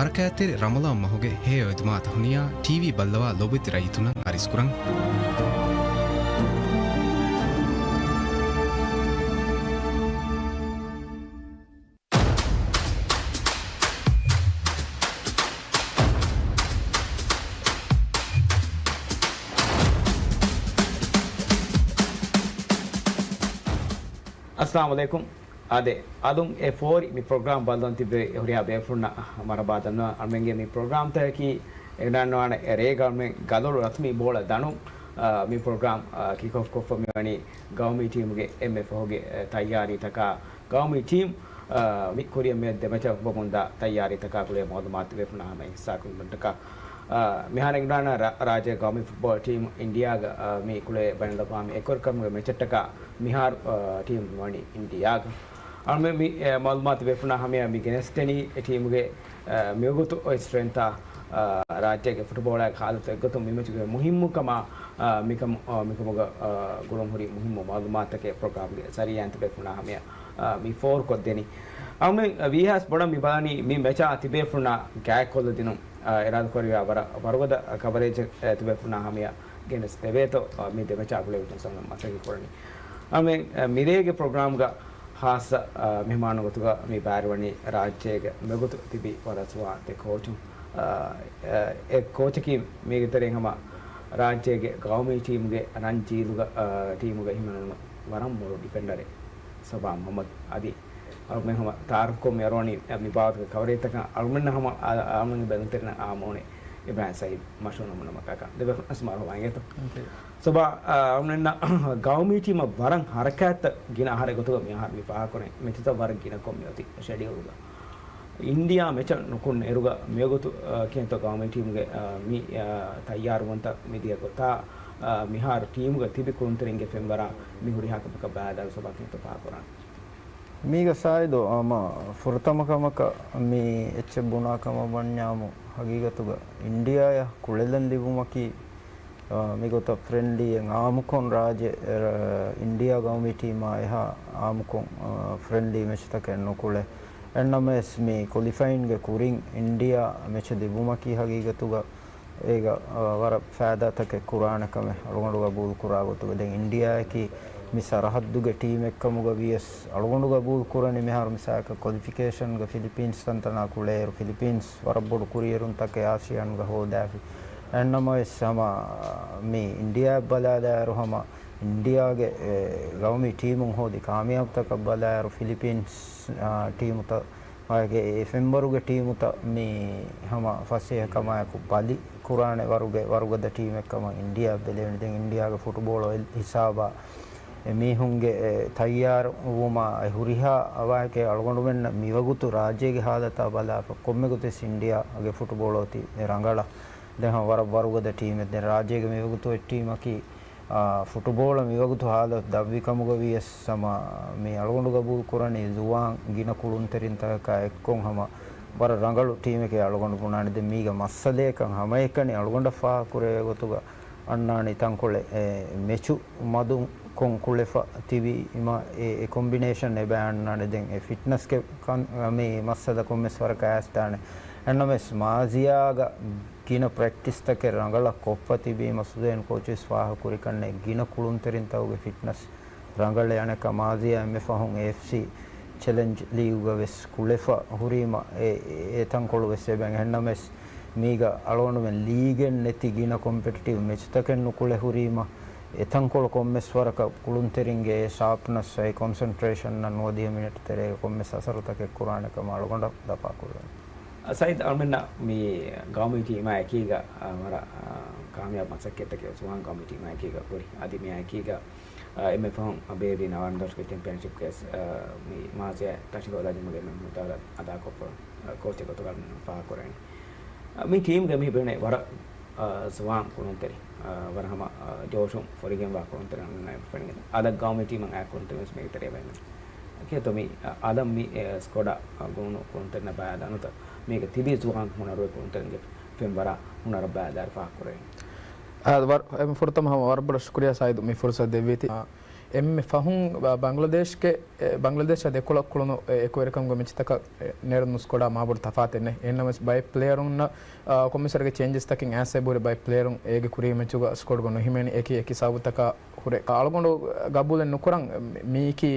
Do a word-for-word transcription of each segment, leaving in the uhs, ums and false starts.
ހަރަކާތްތެރި ރަމަޟާން މަހުގެ ހެޔޮ އެދުމާ ތަހުނިޔާ ޓީވީ ބައްލަވާ ލޯބިވެތި ރައްޔިތުންނަށް އަރިސްކުރަން. އައްސަލާމު ޢަލައިކުމް. އާދެ، އަލުން އެ ފޯރި މި ޕްރޮގްރާމް ބައްލަވަން ތިއްބެވި ހުރިހާ ބޭފުޅުންނަށް މަރުޙަބާ ދަންނަވަން. އަޅުމެންގެ މި ޕްރޮގްރާމްތަކަކީ އެނގިދާންވާނެ ރޭގަ އަޅުމެން ގަލޮޅު ރަސްމީ ބޯޅަ ދަނުން، އާ، މި ޕްރޮގްރާމް، އާ، ކިކް އޮފް ކޮށްފަ މިވަނީ ގައުމީ ޓީމުގެ އެންމެ ފަހުގެ، އެ، ތައްޔާރީތަކާ، ގައުމީ ޓީމް، އާ، މި ކުރިއަށް މިއޮތް ދެ މެޗަށް ހިއްޕަމުންދާ ތައްޔާރީތަކާ ގުޅޭ މައުލޫމާތު ބޭފުޅުންނާ ހަމަ ހިއްސާ ކުރުމަށްޓަކާ، އާ، މިހާރު އެނގިދާނެ ރާ-، ރާއްޖޭގެ ގައުމީ ފުޓްބޯޅަ ޓީމް އިންޑިއާގަ، އާ، މި ކުޅޭ ބައިނަލްއަޤްވާމީ އެކުވެރިކަމުގެ މެޗަށްޓަކާ މިހާރު، އާ، ޓީމް ވަނީ އިންޑިއާގަ. އަޅުމެން މި، އެ، މައުލޫމާތު ބޭފުޅުންނާ ހަމަޔަށް މި ގެނެސްދެނީ އެ ޓީމުގެ، އާ، މިވަގުތު އޮތް ސްޓްރެންތާ، އާ، ރާއްޖޭގެ ފުޓުބޯޅައިގެ ހާލަތު އެއްގޮތުން މި މެޗުގެ މުހިއްމުކަމާ، އާ، މިކަމު، އާ، މިކަމުގަ، އާ، ގުޅުން ހުރި މުހިއްމު މައުލޫމާތުތަކެއް ޕްރޮގްރާމްގެ ޒަރީއާއިން ތިބޭފުޅުންނާ ހަމަޔަށް، އާ، މި ފޯރުކޮށްދެނީ. އަޅުމެން، އާ، ވީހާވެސް ބޮޑަށް މި ބަލަނީ މި މެޗާ ތިބޭފުޅުންނާ ގާތްކޮށްލަދިނުން، އާ، އިރާދަކުރެއްވިޔާ ވަރަށް ވަރުގަދަ ކަވަރޭޖެއް، އާ، ތިބޭފުޅުންނާ ހަމަޔަށް ގެނެސް ދެވޭތޯ، އާ، މި ދެ މެޗާ ގުޅޭ ވިއްޔަސް އަޅުމެން މަސައްކަތް ކުރަނީ. އަޅުމެން، އާ، މިރޭގެ ޕްރޮގްރާމްގަ ޚާއްޞަ، އާ، މެހުމާނު ގޮތުގަ މި ބައިވެރިވަނީ ރާއްޖޭގެ މިވަގުތު ތިބި ވަރަށް ޒުވާން ދެ ކޯޗުން. އާ، އާ، އެއް ކޯޗަކީ މީގެ ތެރެއިން ހަމަ ރާއްޖޭގެ ގައުމީ ޓީމުގެ ރަން ޖީލުގަ، އާ، ޓީމުގަ ހިމެނުނު ވަރަށް މޮޅު ޑިފެންޑަރެއް ސަބާ މުޙައްމަދު. އަދި އަޅުމެން ހަމަ ތަޢާރަފްކޮށް މި އަރުވަނީ މި ބާވަތުގެ ކަވަރޭޖްތަކަށް. އަޅުމެންނަށް ހަމަ އާ، އާ، އަޅުމެންގެ ބެލުންތެރިންނަށް އާ މޫނެ އިބްރާހިމް ސައީދު މަޝްހޫރު ނަމުނަމަ ކާކާ. ދެބަފަނަސް މަރުޙަބާ އިނގޭތޯ. ސަބާ، އާ، އަޅުމެންނަށް ގައުމީ ޓީމަށް ވަރަށް ހަރަކާތްތައް ގިނަ އަހަރެއް ގޮތުގަ މި އަހަރު މި ފާހަގަކުރަނީ މެޗުތައް ވަރަށް ގިނަކޮށް މިއޮތީ ޝެޑިއުލްގަ. އިންޑިއާ މެޗަށް ނުކުން އިރުގަ މިވަގުތު، އާ، ކިހިނެއްތޯ ގައުމީ ޓީމުގެ، އާ، މި، އާ، ތައްޔާރުވުންތައް މިދިޔަ ގޮތާ، އާ، މިހާރު ޓީމުގަ ތިބި ކުޅުންތެރިންގެ ފެންވަރާ މި ހުރިހާ ކަމަކަށް ބަލާލާއިރު ސަބާ ކިހިނެއްތޯ ފާހަގަކުރާނީ؟ މީގަ ސާއިދު ހަމަ ފުރަތަމަ ކަމަކަށް މި އެއްޗެއް ބުނާ ކަމަށް ވަންޏާމު، ހަގީގަތުގަ އިންޑިއާއަށް ކުޅެލަން ލިބުމަކީ، އާ، މިގޮތަށް ފްރެންޑްލީއެއް އާއްމުކޮށް ރާއްޖެ، އާ، އިންޑިއާ ގައުމީ ޓީމާ އެހާ އާއްމުކޮށް، އާ، ފްރެންޑްލީ މެޗުތަކެއް ނުކުޅޭ. އެހެންނަމަވެސް މި ކޮލިފައިންގެ ކުރިން އިންޑިއާ މެޗު ލިބުމަކީ ހަގީގަތުގަ އޭގަ، އާ، ވަރަށް ފައިދާތަކެއް ކުރާނެ ކަމެއް އަޅުގަނޑު ގަބޫލު ކުރާ ގޮތުގަ. ދެން އިންޑިއާއަކީ މި ސަރަހައްދުގެ ޓީމެއްކަމުގަ ވިޔަސް އަޅުގަނޑު ގަބޫލު ކުރަނީ މިހާރު މިސާލަކަށް ކޮލިފިކޭޝަންގަ ފިލިޕީންސް ތަންތަނާ ކުޅޭއިރު ފިލިޕީންސް ވަރަށް ބޮޑު ކުރިއެރުންތަކެއް އާސިއާންގަ ހޯދާފި. އެހެންނަމަވެސް ހަމަ މި އިންޑިއާއަށް ބަލާލާއިރު ހަމަ އިންޑިއާގެ، އެ، ގައުމީ ޓީމުން ހޯދި ކާމިޔާބުތަކަށް ބަލާއިރު ފިލިޕީންސް، އާ، ޓީމުތައް ވާގެ އެ ފެންވަރުގެ ޓީމުތައް މި ހަމަ ފަސޭހަކަމާއެކު ބަލި ކުރާނެ ވަރުގެ ވަރުގަދަ ޓީމެއްކަމަށް އިންޑިއާ ބެލެވެނީ. ދެން އިންޑިއާގެ ފުޓުބޯޅަ އެ ހިސާބާ އެ މީހުންގެ އެ ތައްޔާރުވުމާ އެ ހުރިހާ އަވާހަކައެއް އަޅުގަނޑުމެންނަށް މިވަގުތު ރާއްޖޭގެ ހާލަތާ ބަލާފަ ކޮންމެ ގޮތެއް އިންޑިއާގެ ފުޓުބޯޅަ އޮތީ ރަނގަޅަށް. ދެން ހަމަ ވަރަށް ވަރުގަދަ ޓީމެއް. ދެން ރާއްޖޭގެ މިވަގުތު އޮތް ޓީމަކީ އާ، ފުޓުބޯޅަ މިވަގުތު ހާލަތު ދަށްވި ކަމުގަ ވިޔަސް ހަމަ މި އަޅުގަނޑު ގަބޫލު ކުރަނީ ޒުވާން ގިނަ ކުޅުންތެރިންތަކަކާ އެއްކޮށް ހަމަ ވަރަށް ރަނގަޅު ޓީމެކޭ އަޅުގަނޑު ބުނާނެ. ދެން މީގަ މައްސަލަޔަކަން ހަމައެކަނި އަޅުގަނޑަށް ފާހަގަކުރެވޭ ގޮތުގަ އަންނާނީ ތަންކޮޅެއް، އެ، މެޗު މަދުކޮށް ކުޅެފަ ތިބީމަ އެ، އެ ކޮމްބިނޭޝަން އެބަ އަންނާނެ. ދެން އެ ފިޓްނަސްގެ ކަން، މި މައްސަލަ ކޮންމެސް ވަރަކަށް އައިސްދާނެ. އެހެންނަމަވެސް މާޒިޔާގަ ގިނަ ޕްރެކްޓިސްތަކެއް ރަނގަޅަށް ކޮށްފަ ތިބީމަ ސުލޭން ކޯޗުވެސް ފާހަގަކުރިކަންނޭ ގިނަ ކުޅުންތެރިންތަކުގެ ފިޓްނަސް ރަނގަޅޭ. އަނެއްކާ މާޒިޔާ އެންމެ ފަހުން އޭއެފްސީ ޗެލެންޖް ލީގުގަ ވެސް ކުޅެފަ ހުރީމަ އެ، އެ، އެ ތަންކޮޅު ވެސް އެބަ އެހެންނަމަވެސް މީގަ އަޅުގަނޑުމެން ލީގެއް ނެތި ގިނަ ކޮމްޕެޓިޓިވް މެޗުތަކެއް ނުކުޅެ ހުރީމަ އެ ތަންކޮޅު ކޮންމެސް ވަރަކަށް ކުޅުންތެރިންގެ އެ ޝާޕްނަސް އެ ކޮންސެންޓްރޭޝަންއަށް ނުވަދިހަ މިނެޓް ތެރޭގަ ކޮންމެސް އަސަރުތަކެއް ކުރާނެ ކަމަށް އަޅުގަނޑަށް ލަފާކުރެވެން. ސައީދު އަޅުމެންނަށް މި ގައުމީ ޓީމާ އެކީގަ، އާ، ވަރަށް، އާ، ކާމިޔާބު މަސައްކަތްތަކެއް ޒުވާން ގައުމީ ޓީމާ އެކީގަ ހުރި. އަދި މިއާ އެކީގަ، އާ، އެންމެ ފަހުން ބޭއްވި ނަވާރަ ދޮށުގެ ޗެމްޕިއަންޝިޕްގެ، އާ، މި މާޒިޔާ ތަށި ހޯދާދިނުމުގެ މެ މުދާރަ އަދާކޮށްފަ، އާ، ކޯޗެއް ގޮތުގަ ފާހަގަކުރަނީ. އާ، މި ޓީމްގަ މި ބޭނެ ވަރަށް، އާ، ޒުވާން ކުޅުންތެރި، އާ، ވަރަށް ހަމަ، އާ، ޖޯޝުން ފޮރިގެންވާ ކުޅުންތެރިން ފެނިގެން. އަދަށް ގައުމީ ޓީމަށް އާ ކުޅުންތެރިން ވެސް މީގެ ތެރޭ ބޭނުން. ކޭތޯ މި، އަ، އަލަށް މި، އެ، ސްކޮޑަށް، އަ، ގުޅުނު ކުޅުންތެރިންނަށް ބައި ދަނުތަ މީގަ ތިބީ ޒުވާން ހުނަރުވެ ކުޅުންތެރިންގެ ފެންވަރާ ހުނަރަށް ބައި ދާރި ފާހަގަކުރެވެން. އަ، ވަރ-، އެ، ފުރަތަމަ ހަމަ ވަރަށް ބޮޑަށް ޝުކުރިޔާ ސާއިދު މި ފުރުސަތު ދެއްވީތީ. އަ، އެންމެ ފަހުން ބަ-، ބަނގްލަދޭޝްގެ، އެ، ބަނގްލަދޭޝާ ދެކޮޅަށް ކުޅުނު، އެ، އެކުވެރިކަމުގެ މެޗްތަކަށް، އެ، ނެރުނު ސްކޮޑާ މާބޮޑު ތަފާތެއް ނެތް. އެހެންނަމަވެސް ބައެއް ޕްލޭޔަރުންނަށް، އާ، ކޮންމެސްވަރެއްގެ ޗޭންޖެސްތަކެއް އައިސް އެބަހުރި ބައެއް ޕްލޭޔަރުން އޭގެ ކުރީ މެޗުގަ ސްކޮޑްގަ ނުހިމެނި އެކި އެކި ސަބަބުތަކާ ހުރެ. އަޅުގަނޑު ގަބޫލެއް ނުކުރަން މީކީ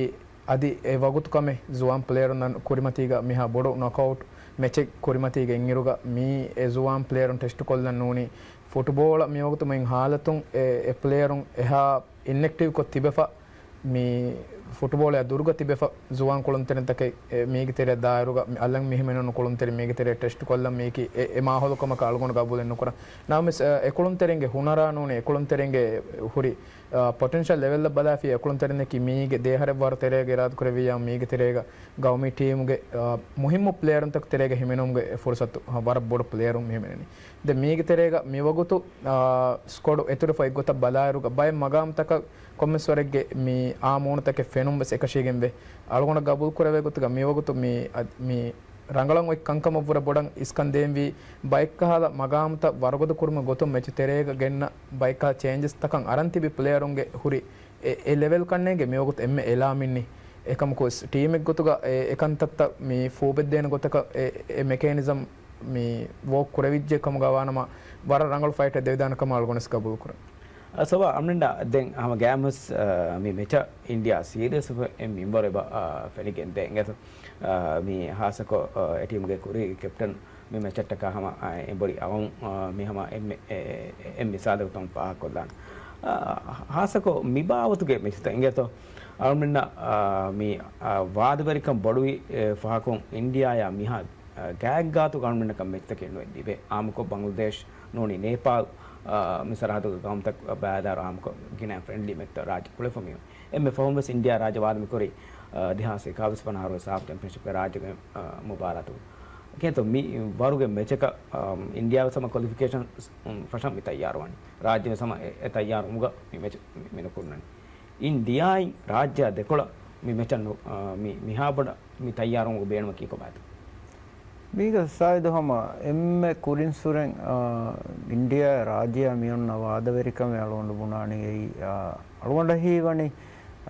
އަދި އެ ވަގުތު ކަމެއް ޒުވާން ޕްލޭޔަރުންނަށް ކުރިމަތީގަ މިހާ ބޮޑު ނޮކްއައުޓް މެޗެއް ކުރިމަތީގަ އިންއިރުގަ މީ އެ ޒުވާން ޕްލޭޔަރުން ޓެސްޓު ކޮށްލަން ނޫނީ. ފުޓުބޯޅަ މިވަގުތު މި ހާލަތުން އެ، އެ ޕްލޭޔަރުން އެހާ އިންއެކްޓިވްކޮށް ތިބެފަ، މި ފުޓުބޯޅައާ ދުރުގަ ތިބެފަ، ޒުވާން ކުޅުންތެރިންތަކެއް އެ މީގެ ތެރެއަށް ދާއިރުގަ މި އަލަށް މި ހިމެނުނު ކުޅުންތެރިން މީގެ ތެރެއަށް ޓެސްޓު ކޮށްލަން މީކީ އެ، އެ މާހައުލު ކަމަކަށް އަޅުގަނޑު ގަބޫލެއް ނުކުރަން. ނަމަވެސް، އެ، އެ ކުޅުންތެރިންގެ ހުނަރާ ނޫނީ އެ ކުޅުންތެރިންގެ ހުރި، އާ، ޕޮޓެންޝަލް ލެވެލްއަށް ބަލާފި އެ ކުޅުންތެރިންނަކީ މީގެ ދެއަހަރެއް ވަރު ތެރޭގަ އިރާދަކުރެއްވިއްޔާ މީގެ ތެރޭގަ ގައުމީ ޓީމުގެ، އާ، މުހިއްމު ޕްލޭޔަރުންތަކު ތެރޭގަ ހިމެނުމުގެ ފުރުސަތު، އާ، ވަރަށް ބޮޑު ޕްލޭޔަރުން މި ހިމެނެނީ. ދެން މީގެ ތެރޭގަ މިވަގުތު، އާ، ސްކޮޑު އެތުރުފަ އެއްގޮތަށް ބަލާއިރުގަ ބައެއް މަގާމުތަކަށް ކޮންމެސްވަރެއްގެ މި އާ މޫނުތަކެއް ފެނުން ވެސް އެކަށީގެންވޭ. އަޅުގަނޑަށް ގަބޫލުކުރެވޭ ގޮތުގަ މިވަގުތު މި، އަ، މި ރަނގަޅަށް އޮތް ކަންކަމަށްވުރެ ބޮޑަށް އިސްކަން ދޭންވީ ބައެއްކަހަލަ މަގާމުތައް ވަރުގަދަ ކުރުމުގެ ގޮތުން މެޗު ތެރޭގަ ގެންނަ ބައެއްކަހަލަ ޗޭންޖެސް ތަކަށް އަރަން ތިބި ޕްލޭޔަރުންގެ ހުރި އެ، އެ ލެވެލް ކަންނޭނގެ މިވަގުތު އެންމެ އެލާމިންނި. އެކަމަކު ވެސް ޓީމެއްގޮތުގަ އެ، އެކަންތައްތައް މި ފޫބެއްދޭނެ ގޮތަކަށް އެ، އެ މެކޭނިޒަމް މި ވޯކް ކުރެވިއްޖެ ކަމުގަ ވާނަމަ ވަރަށް ރަނގަޅު ފައިޓެއް ދެވިދާނެ ކަމަށް އަޅުގަނޑުވެސް ގަބޫލުކުރަން. އަ، ސޮބާ، އަމިންނަ ދެން ހަމަ ގައިމުވެސް، އަ، މި މެޗަށް އިންޑިއާ ސީރިއަސް އެއް މިންވަރު އެބަ، އަ، ފެނިގެން ދޭ އިނގޭތޯ. އަ، މި ހާއްސަކޮށް، އަ، އެ ޓީމުގެ ކުރީ ކެޕްޓަން މި މެޗަށްޓަކާ ހަމަ، އަ، އެނބުރި އަވަން، އަ، މި ހަމަ އެންމެ، އެ، އެ، އެ މިސާލެއް ގޮތުން ފާހަގަކޮށްލާނެ. އަ، ހާއްސަކޮށް މި ބާވަތުގެ މެޗުތައް އިނގޭތޯ. އަޅުމެންނަށް، އަ، މި، އަ، ވާދަވެރިކަން ބޮޑުވި، އެ، ފަހަކުން އިންޑިއާއާ މިހާ، އަ، ގާތްގާތުގަ އަޅުމެންނަކަށް މެޗުތަކެއް ނުއެއް ލިބޭ. އާއްމުކޮށް ބަނގްލަދޭޝް ނޫނީ ނޭޕާލް، އަ، މި ސަރަހައްދުގެ ގައުމުތައް ބައިދާރު އާއްމުކޮށް ގިނަ ފްރެންޑްލީ މެޗުތައް ރާއްޖެ ކުޅެފަ މިއޮތް. އެންމެ ފަހުން ވެސް އިންޑިއާ ރާއްޖެ ވާދަ މިކުރީ، އަ، ދެހާސް އެކާވީސް ވަނަ އަހަރު ސާފް ޗެމްޕިއަންޝިޕްގެ ރާއްޖޭގެ، އަ، މުބާރާތު. އެކޭތޯ މި ވަރުގެ މެޗަކަށް، އަ، އިންޑިއާ ވެސް ހަމަ ކޮލިފިކޭޝަން ފަށަން މި ތައްޔާރުވަނީ. ރާއްޖެ ވެސް ހަމަ އެ، އެ ތައްޔާރުވުމުގަ މި މެޗު މި، މި ނުކުންނަނީ. އިންޑިއާއިން ރާއްޖެއާ ދެކޮޅަށް މި މެޗަށް ނު، އަ، މި، މިހާ ބޮޑަށް މި ތައްޔާރުވުމުގެ ބޭނުމަކީ ކޮބާތޯ؟ މީގަ ސާއިދު ހަމަ އެންމެ ކުރިންސުރެން، އާ، އިންޑިއާ ރާއްޖެއާ މިއޮންނަ ވާދަވެރިކަމެއް އަޅުގަނޑު ބުނާނީ އެއީ، އާ، އަޅުގަނޑަށް ހީވަނީ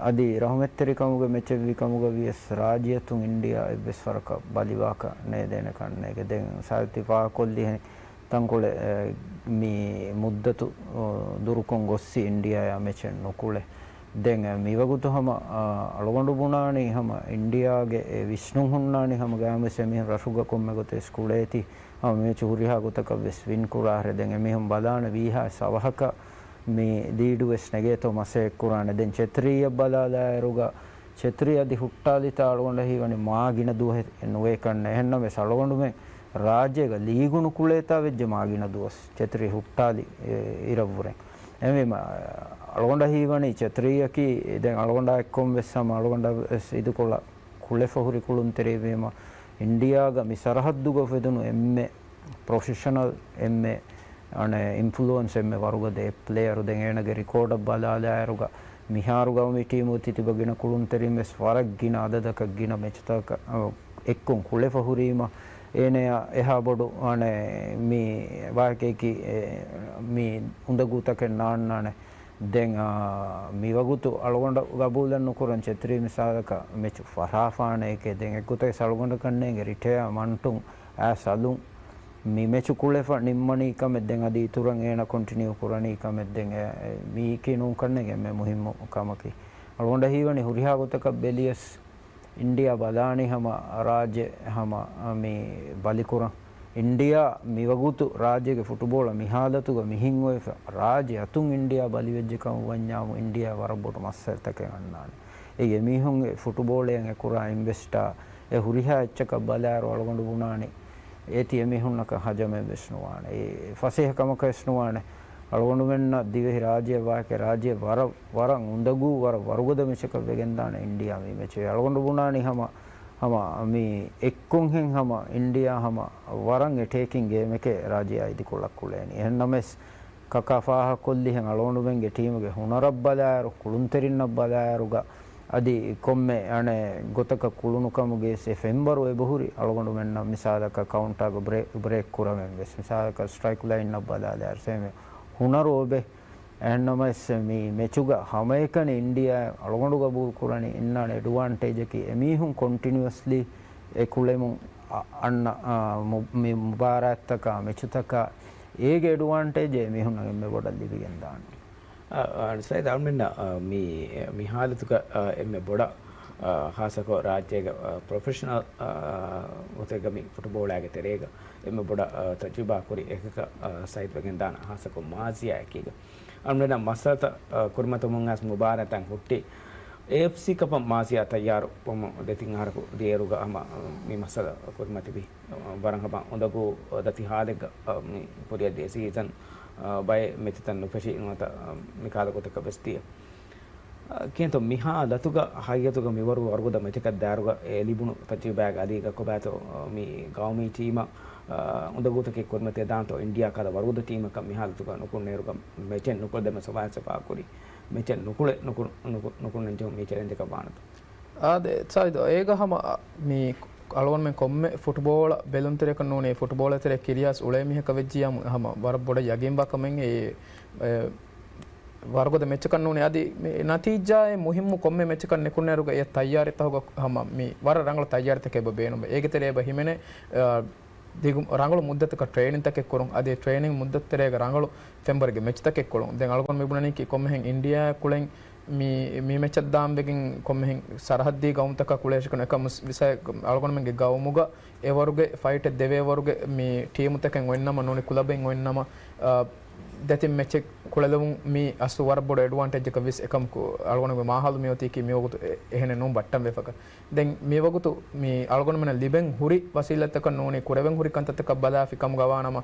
އަދި ރަހުމަތްތެރިކަމުގެ މެޗެއްވި ކަމުގަ ވިޔަސް ރާއްޖެއަތުން އިންޑިއާ އެއްވެސް ވަރަކަށް ބަލިވާކަށް ނޭދޭނެ ކަންނޭގެ. ދެން ސާއިދު ތި ފާހަގަކޮށްލިހެން ތަންކޮޅެއް، އެ، މި މުއްދަތު، އޮ، ދުރުކޮށް ގޮއްސި އިންޑިއާއާ މެޗެއް ނުކުޅެ. ދެން މިވަގުތު ހަމަ، އަ، އަޅުގަނޑު ބުނާނީ ހަމަ އިންޑިއާގެ އެ ވިސްނުން ހުންނާނީ ހަމަ ގައިމުވެސް އެމީހުން ރަށުގަ ކޮންމެ ގޮތެއް ކުޅޭތީ ހަމަ މެޗު ހުރިހާ ގޮތަކަށް ވެސް ވިން ކުރާހެރެ. ދެން އެމީހުން ބަލާނެ ވީހާ ސަވަހަކަށް މި ލީޑު ވެސް ނެގޭތޯ މަސައްކަތް ކުރާނެ. ދެން ޗެތްރީއަށް ބަލާލާއިރުގަ ޗެތްރީ އަދި ހުއްޓާލިތާ އަޅުގަނޑަށް ހީވަނީ މާ ގިނަ ދުވަހެއް ނުވޭ ކަންނޭ. އެހެންނަމަވެސް އަޅުގަނޑުމެން ރާއްޖޭގަ ލީގު ނުކުޅޭތާ ވެއްޖެ މާ ގިނަ ދުވަސް ޗެތްރީ ހުއްޓާލި، އެ، އިރަށްވުރެ. އެހެންވީމަ، އަޅުގަނޑަށް ހީވަނީ ޗެތްރީއަކީ ދެން އަޅުގަނޑާ އެއްކޮށް ވެސް ހަމަ އަޅުގަނޑަށް ވެސް އިދިކޮޅަށް ކުޅެފަ ހުރި ކުޅުންތެރިއެއްވީމަ، އިންޑިއާގަ މި ސަރަހައްދުގަ އުފެދުނު އެންމެ ޕްރޮފެޝަނަލް، އެންމެ އަނެއް އިންފުލުއެންސް، އެންމެ ވަރުގަދަ އެއް ޕްލޭޔަރު. ދެން އޭނަގެ ރިކޯޑަށް ބަލާލާއިރުގަ މިހާރު ގައުމީ ޓީމުގަ ތިތިބަ ގިނަ ކުޅުންތެރިން ވެސް ވަރަށް ގިނަ އަދަދަކަށް ގިނަ މެޗުތަކަށް، އަ، އެއްކޮށް ކުޅެފަ ހުރީމަ، އޭނަޔާ އެހާ ބޮޑު، އަނެއް، މި ވާހަކައަކީ، އެ، މި އުނދަގޫތަކެއް ނާންނާނެ. ދެން، އާ، މިވަގުތު އަޅުގަނޑަށް ގަބޫލެއް ނުކުރަން ޗެތްރީ މިސާލަކަށް މެޗު ފަށާފާނެ އެކޭ. ދެން އެއްގޮތަކަށް އަޅުގަނޑަށް ކަންނޭނގެ ރިޓަޔާ މަންޓުން އައިސް އަލުން މި މެޗު ކުޅެފަ ނިންމަނީ ކަމެއް. ދެން އަދި އިތުރަށް އޭނަ ކޮންޓިނިއު ކުރަނީ ކަމެއް. ދެން އެ، އެ، މީކީ ނޫން ކަންނޭނގެ އެންމެ މުހިއްމު ކަމަކީ. އަޅުގަނޑަށް ހީވަނީ ހުރިހާ ގޮތަކަށް ބެލިޔަސް އިންޑިއާ ބަލާނީ ހަމަ ރާއްޖެ ހަމަ މި ބަލިކުރަން. އިންޑިއާ މިވަގުތު ރާއްޖޭގެ ފުޓުބޯޅަ މިހާލަތުގަ މިހެން އޮތްފަ، ރާއްޖެ އަތުން އިންޑިއާ ބަލިވެއްޖެ ކަމަށް ވަންޏާމު އިންޑިއާ ވަރަށް ބޮޑު މައްސަލަތަކެއް އަންނާނެ. އެ އެމީހުންގެ ފުޓުބޯޅައަށް އެ ކުރާ އިންވެސްޓާ އެ ހުރިހާ އެއްޗަކަށް ބަލާއިރު އަޅުގަނޑު ބުނާނީ އޭތި އެމީހުންނަކަށް ހަޖަމެއް ވެސް ނުވާނެ. އެ ފަސޭހަ ކަމަކަށް ވެސް ނުވާނެ. އަޅުގަނޑުމެންނަށް ދިވެހި ރާއްޖެއަށް ވާކެ ރާއްޖެ ވަރަށް، ވަރަށް އުނދަގޫ، ވަރަށް ވަރުގަދަ މެޗަކަށް ވެގެންދާނެ އިންޑިއާ މި މެޗެއް. އަޅުގަނޑު ބުނާނީ ހަމަ، ހަމަ މި އެއްކޮށްހެން ހަމަ އިންޑިއާ ހަމަ ވަރަށް އެޓޭކިން ގޭމެކޭ ރާއްޖެއާ އިދިކޮޅަށް ކުޅޭނީ. އެހެންނަމަވެސް ކަކާ ފާހަގަކޮށްލިހެން އަޅުގަނޑުމެންގެ ޓީމުގެ ހުނަރަށް ބަލާއިރު، ކުޅުންތެރިންނަށް ބަލާއިރުގަ އަދި ކޮންމެ އަނެއް ގޮތަކަށް ކުޅުނުކަމުގެ އެ ފެންވަރު އެބަހުރި އަޅުގަނޑުމެންނަށް މިސާލަކަށް ކައުންޓާގަ ބްރޭ-، ބްރޭކް ކުރަމެން ވެސް، މިސާލަކަށް ސްޓްރައިކް ލައިންއަށް ބަލާލާއިރު ސެމި ހުނަރު އޮބެ އެހެންނަމަވެސް މި މެޗުގަ ހަމައެކަނި އިންޑިއާ އަޅުގަނޑު ގަބޫލު ކުރަނީ އިންނާނެ އެޑްވާންޓޭޖަކީ އެމީހުން ކޮންޓިނިއުއަސްލީ އެ ކުޅެމުން އަ-، އަންނަ، އާ، މު-، މި މުބާރާތްތަކާ މެޗުތަކާ އޭގެ އެޑްވާންޓޭޖެއް އެމީހުންނަށް އެންމެ ބޮޑަށް ލިބިގެންދާނެ. އަ، އަ، ސައިދް އަޅުމެންނަށް، އަ، މި، މި ހާލަތުގަ، އަ، އެންމެ ބޮޑަށް، އަ، ހާއްސަކޮށް ރާއްޖޭގަ، އަ، ޕްރޮފެޝަނަލް، އަ، ގޮތެއްގަ މި ފުޓުބޯޅައިގެ ތެރޭގަ އެންމެ ބޮޑަށް، އަ، ތަޖުރިބާ ކުރި އެކަކަށް، އަ، ސައިދް ވެގެންދާނެ ހާއްސަކޮށް މާޒިޔާ އެކީގަ. އަޅުމެންނަށް މައްސަލަތައް، އަ، ކުރިމަތިވުމުން އައިސް މުބާރާތައް ހުއްޓި. އޭއެފްސީ ކަޕަށް މާޒިޔާ ތައްޔާރު ވަމުން ދެތިން އަހަރަކު ދިޔައިރުގަ ހަމަ، އަ، މި މައްސަލަ ކުރިމަތިވި. ވަރަށް ހަމަ އުނދަގޫ ދަތި ހާލެއްގަ، އަ، މި ކުރިއަށް ދިޔަ ސީޒަން، އަ، ބައެއް މެޗުތައް ނުފެށި ނުވަތަ، އަ، މިކަހަލަ ގޮތަކަށް ވެސް ދިޔަ. އަ، ކިޔަންތޯ މިހާ ލަތުގަ ހަގީގަތުގަ މިވަރު ވަރުގަދަ މެޗަކަށް ދާއިރުގަ އެ ލިބުނު ތަޖުރިބާގެ އަލީގަ ކޮބާތޯ، އަ، މި ގައުމީ ޓީމަށް، އަ، އުނދަގޫތަކެއް ކުރިމަތިވެދާންތޯ އިންޑިއާ ކަހަލަ ވަރުގަދަ ޓީމަކަށް މިހާ ލަތުގަ ނުކުންނައިރުގަ މެޗެއް ނުކުޅެދެމެ ސަވާލް ސަފާ ކުރި. މެޗެއް ނުކުޅެ، ނުކު-، ނުކު-، ނުކުންނަން ޖެހުން މީ ޗެލެންޖަކަށް ވާނެތޯ؟ އާދެ، ސާއިދު، އޭގަ ހަމަ، އަ، މި އަޅުގަނޑުމެން ކޮންމެ ފުޓްބޯޅަ ބެލުންތެރިޔަކަށް ނޫނީ، ފުޓްބޯޅަ ތެރެ ކިރިޔާސް އުޅޭ މީހަކަށް ވެއްޖިޔާ ހަމަ ވަރަށް ބޮޑަށް ޔަގީންވާ ކަމެއް އެ، އެ، ވަރުގަދަ މެޗަކަށް ނޫނީ. އަދި މި ނަތީޖާއެއް މުހިއްމު ކޮންމެ މެޗަކަށް ނިކުންނައިރުގަ އެ ތައްޔާރީތަކުގަ ހަމަ މި ވަރަށް ރަނގަޅު ތައްޔާރީތަކެއް އެބަ ބޭނުންވޭ. އޭގެ ތެރޭ އެބަ ހިމެނޭ، އަ، ދިގު ރަނގަޅު މުއްދަތަކަށް ޓްރޭނިންތަކެއް ކުރުން، އަދި ޓްރޭނިން މުއްދަތު ތެރޭގަ ރަނގަޅު ފެންވަރުގެ މެޗްތަކެއް ކުޅުން. ދެން އަޅުގަނޑު މި ބުނަނީކީ ކޮންމެހެން އިންޑިއާއާ ކުޅެން މި، މި މެޗަށް ދާން ވެގެން ކޮންމެހެން ސަރަހައްދީ ގައުމުތަކާ ކުޅޭށިކަން އެކަމު ވިސާ އަޅުގަނޑުމެންގެ ގައުމުގަ އެވަރުގެ ފައިޓެއް ދެވޭ ވަރުގެ މި ޓީމުތަކެއް އޮތްނަމަ ނޫނީ ކުލަބެއް އޮތްނަމަ، އާ، ދެތިން މެޗެއް ކުޅެލެވުން މީ އަސްލު ވަރަށް ބޮޑު އެޑްވާންޓޭޖަކަށް ވެސް އެކަމަކު އަޅުގަނޑުގެ މާހައުލު މިއޮތީކީ މިވަގުތު އެ-، އެހެނެއް ނޫން ބައްޓަން ވެފަކަ. ދެން މިވަގުތު މި އަޅުގަނޑުމެންނަށް ލިބެން ހުރި ވަސީލަތްތަކަށް ނޫނީ ކުރެވެން ހުރި ކަންތައްތަކަށް ބަލާފި ކަމުގަ ވާނަމަ،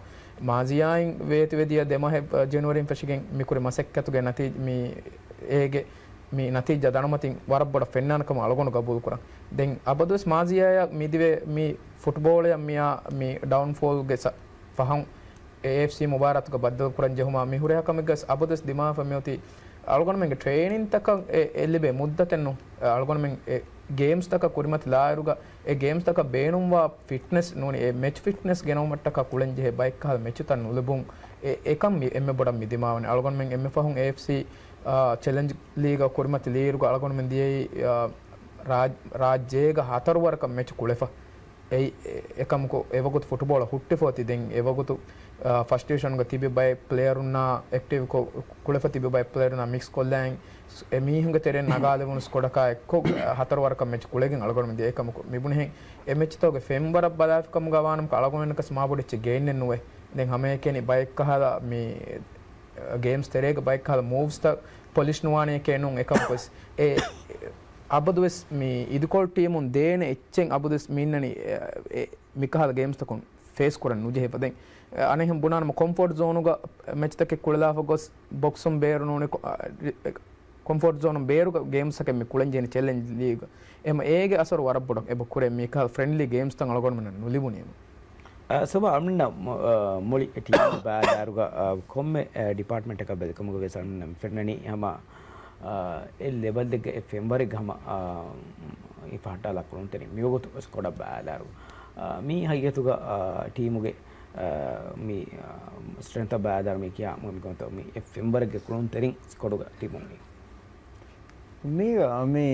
މާޒިޔާއިން ވޭތުވެދިޔަ ދެ މަހެއް، އަ، ޖެނުއަރީން ފެށިގެން މިކުރި މަސައްކަތުގެ ނަތީ-، މި އޭގެ މި ނަތީޖާ ދަނޑުމަތިން ވަރަށް ބޮޑަށް ފެންނާނެ ކަމަށް އަޅުގަނޑު ގަބޫލު ކުރަން. ދެން އަބަދުވެސް މާޒިޔާއަށް މިދިވެ މި ފުޓްބޯޅަޔަށް މިއާ މި ޑައުންފޯލްގެ ސަ-، ފަހުން އޭއެފްސީ މުބާރާތުގަ ބައްދަލުކުރަން ޖެހުމާ މި ހުރިހާ ކަމެއްގަސް އަބަދުވެސް ދިމާވެފަ މިއޮތީ އަޅުގަނޑުމެންގެ ޓްރޭނިންތަކަށް އެ، އެ ލިބޭ މުއްދަތެއް ނޫން. އަޅުގަނޑުމެން އެ ގޭމްސްތަކަށް ކުރިމަތިލާއިރުގަ އެ ގޭމްސްތަކަށް ބޭނުންވާ ފިޓްނެސް ނޫނީ އެ މެޗް ފިޓްނެސް ގެނައުމަށްޓަކާ ކުޅެން ޖެހޭ ބައެއްކަހަލަ މެޗުތައް ނުލިބުން އެ، އެކަން މި އެންމެ ބޮޑަށް މި ދިމާވަނީ. އަޅުގަނޑުމެން އެންމެ ފަހުން އޭއެފްސީ، އާ، ޗެލެންޖް ލީގަށް ކުރިމަތިލިއިރުގަ އަޅުގަނޑުމެން ދިޔައީ، އާ، ރާއް-، ރާއްޖޭގަ ހަތަރު ވަރަކަށް މެޗު ކުޅެފަ. އެއީ، އެ-، އެކަމަކު އެވަގުތު ފުޓުބޯޅަ ހުއްޓިފަ އޮތީ. ދެން އެވަގުތު، އާ، ފަސްޓް ޑިވިޝަނުގަ ތިބި ބައެއް ޕްލޭޔަރުންނާ އެކްޓިވްކޮށް، ކުޅެފަ ތިބި ބައެއް ޕްލޭޔަރުންނާ މިކްސް ކޮށްލައިން، އެމީހުންގެ ތެރެއިން ނަގާލެވުނު ސްކޮޑަކާ އެއްކޮށް، ހަތަރު ވަރަކަށް މެޗް ކުޅެގެން އަޅުގަނޑުމެން ދިޔަ. އެކަމަކު މިބުނެހެން އެ މެޗްތަކުގެ ފެންވަރަށް ބަލާފިކަމުގަ ވާނަމަކަ އަޅުގަނޑުމެންނަކަސް މާބޮޑެއްޗެއް ގެއިންނެއް ނުވޭ. ދެން ހަމައެކަނި ބައެއްކަހަލަ މި ގޭމްސް ތެރޭގަ ބައެއްކަހަލަ މޫވްސްތައް ޕޮލިޝް ނުވާނެއެކޭ ނޫން. އެކަމަކުވެސް އެ އަބަދުވެސް މި އިދިކޮޅު ޓީމުން ދޭނެ އެއްޗެއް އަބަދުވެސް މި އިންނަނީ އެ، އެ މިކަހަލަ ގޭމްސްތަކުން ފޭސް ކުރަން ނުޖެހޭ ފަދައިން. އަނެއްހެން ބުނާނަމަ ކޮމްފޯޓް ޒޯނުގަ މެޗްތަކެއް ކުޅެލާފަ ގޮސް ބޮކްސުން ބޭރު ނޫނީ ކޮ-، އަ، ރި-، އެ، ކޮމްފޯޓް ޒޯނުން ބޭރުގަ ގޭމްސްތަކެއް މި ކުޅެން ޖެހޭނެ ޗެލެންޖް ލީގް. އެހެން އޭގެ އަސަރު ވަރަށް ބޮޑަށް އެބަ ކުރޭ މިކަހަލަ ފްރެންޑްލީ ގޭމްސްތައް އަޅުގަނޑުމެންނަށް ނުލިބުނީމަ. އަ، ސޮބާ އަޅުގަނޑަށް މު-، އަ، މުޅި ޓީމު ބައިވެރިވާއިރުގަ، އަ، ކޮންމެ، އަ، ޑިޕާޓްމަންޓަކަށް ބެލިކަމުގަ ވެސް އަޅުގަނޑަށް ފެންނަނީ ހަމަ، އަ، އެ ލެވެލްއެއްގަ އެ ފެންވަރެއްގަ ހަމަ، އަ، އި ފަހައްޓާލާ ކުޅުންތެރިން މިވަގުތު ސްކޮޑަށް ބައިވެރިވާއިރު، އަ، މީ ހަގީގަތުގަ، އަ، ޓީމުގެ، އަ، މި، އަ، ސްޓްރެންތަށް ބައިވެރިވާ މީ ކިޔާ މުހިންމު ކަމެއްތޯ މީ އެ ފެންވަރެއްގެ ކުޅުންތެރިން ސްކޮޑުގަ ޓީމުން މީ. މީގަ މި